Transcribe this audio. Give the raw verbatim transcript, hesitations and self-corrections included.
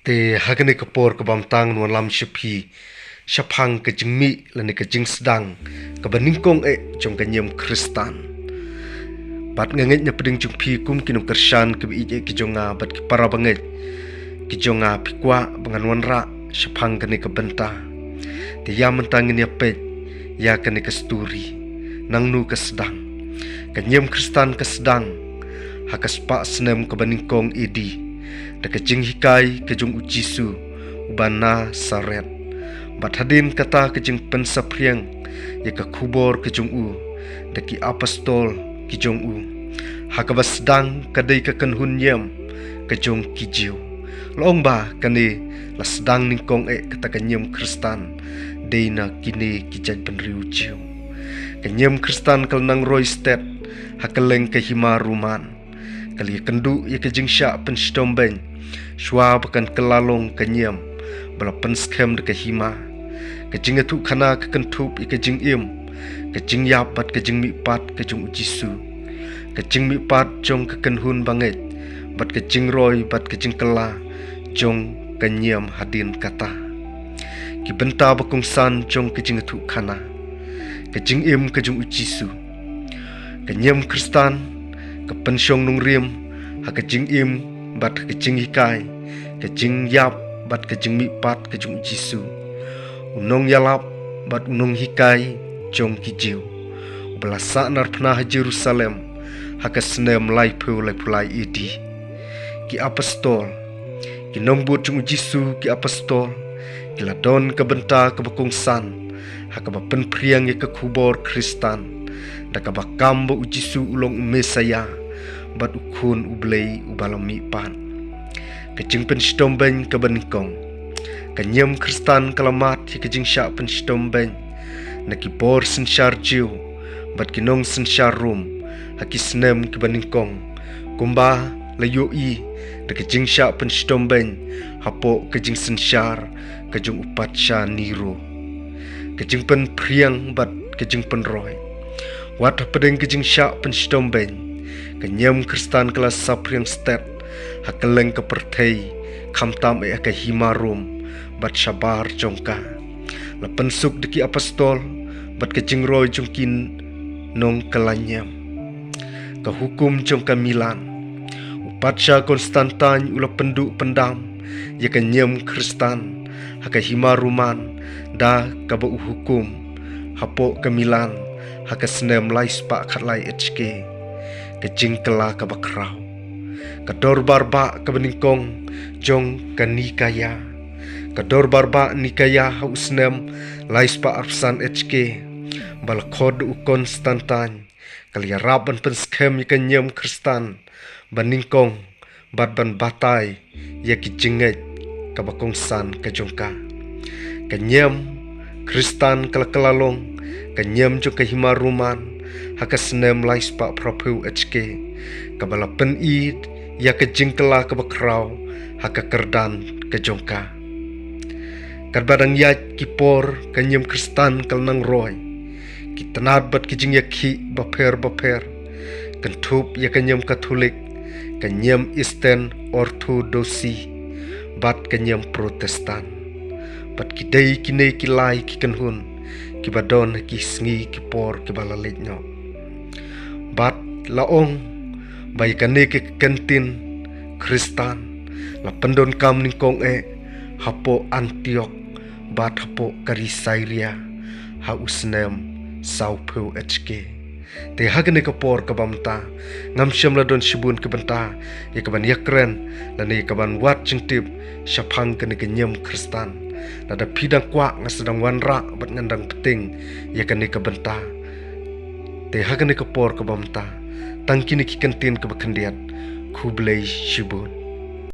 Te ha kane ka por kaba mynta ngan wanlam sha phi shaphang ka jingmih lane ka jingsdang kaba nyngkong eh jong ka niam Khristan. Bad nga ngeit na pdeng jong phi kum ki nongkyrshan kiba ïeit eh ki jong nga bad ki para bangeit ki jong nga, phi kwah ba ngan wanrah shaphang kane ka bynta. Te ïa mynta ngin ïa peit ïa kane ka story. Nangno ka sdang? Ka niam Khristan ka sdang ha ka spah snem kaba nyngkong A D da ka jinghikai ka jong u Jisu uba Nasaret. Bad hadien kata ka jingpynsaphriang ïa ka khubor ka jong u da ki apostol ki jong u, ha kaba sdang ka dei ka kynhun niam ka jong ki Jiw. La ong ba kane la sdang nyngkong eh kata ka niam Khristan dei na kine ki jaitbynriew Jiw. Ka niam Khristan ka la nang roi stet ha kylleng ka hima Roman. Ka la ïakynduh ïa ka jingshah pynshitom beiñ shuwa ba kan kylla long ka niam ba la pynskhem da ka hima. Ka jingïathuhkhana ka kynthup ïa ka jingim, ka jingïap bad ka jingmihpat ka jong u Jisu, ka jingmihpat jong ka kynhun bangeit, bad ka jingroi bad ka jingkylla jong ka niam hadien kata. Ki bynta ba kongsan jong ka jingïathuhkhana: ka jingim ka jong u Jisu. Ka niam Khristan ka pynshong nongrim ha ka jingim bad ha ka jinghikai, ka jingïap bad ka jingmihpat ka jong u Jisu, u nongïalap bad u nonghikai jong ki Jiw, uba la sahnarphna ha Jerusalem ha ka snem laiphew laiphew lai A D. Ki apostol, ki nongbud jong u Jisu, ki apostol, ki la don ka bynta kaba kongsan ha kaba pynphriang ïa ka khubor Khristan da kaba kam ba u Jisu u long u Messaïah bad u Khun u Blei uba la mihpat. Ka jingpynshitom beiñ kaba nyngkong. Ka niam Khristan ka la mad ïa ka jingshah pynshitom beiñ na ki bor synshar Jiw bad ki nongsynshar Rom ha ki snem kiba nyngkong, kumba la ïohi da ka jingshah pynshitom beiñ hapoh ka jingsynshar ka jong u patsha Nero. Ka jingpynphriang bad ka jingpynroi. Wat hapdeng ka jingshah pynshitom beiñ, ka niam Khristan ka la saphriang stet ha kylleng ka pyrthei, khamtam eh ha ka hima Rom bad shabar jong ka. La pynsuk da ki apostol bad ka jingroi jong ki nongkylla niam. Ka hukum jong ka Milan. U patsha Constantine u la pynduh pyndam ïa ka niam Khristan ha ka hima Roman da kaba u hukum hapoh ka Milan ha ka snem laispah khatlai H K. Ka jingkylla kaba khraw. Ka dorbar bah kaba nyngkong jong ka Nikaya. Ka dorbar bah Nikaya ha u snem laispah arphew san H K, ba la khot da u Constantine, ka la ïarap ban pynskhem ïa ka niam Khristan ba nyngkong bad ban batai ïa ki jingngeit kaba kongsan ka jong ka. Ka niam Khristan ka la kylla long ka niam jong ka hima Roman ha ka snem laispah phraphew H K, kaba la pyni ïa ka jingkylla kaba khraw ha ka kyrdan ka jong ka. Katba dang ïaid ki por, ka niam Khristan ka la nang roi ki tnat bad ki jingïakhih bapher bapher, kynthup ïa ka niam Katholik, ka niam Eastern Orthodoxy bad ka niam Protestant. Bad ki dei kine ki lai ki kynhun kiba don ha ki sngi ki por kiba la leit noh. Bad la ong ba ïa kane ka kyntien Khristan la pyndonkam nyngkong eh hapoh Antioch bad hapoh ka ri Syria ha u snem sawphew H K. Te ha kane ka por kaba mynta, ngam shym la don shibun ki bynta ïa kaban ïakren lane ïa kaban wad jingtip shaphang kane ka niam Khristan. Lada phi dang kwah, nga sdang wanrah bad ngan dang pynting ïa kane ka bynta. Te ha kane ka por kaba mynta, tang kine ki kyntien kaba khyndiat. Khublei shibun.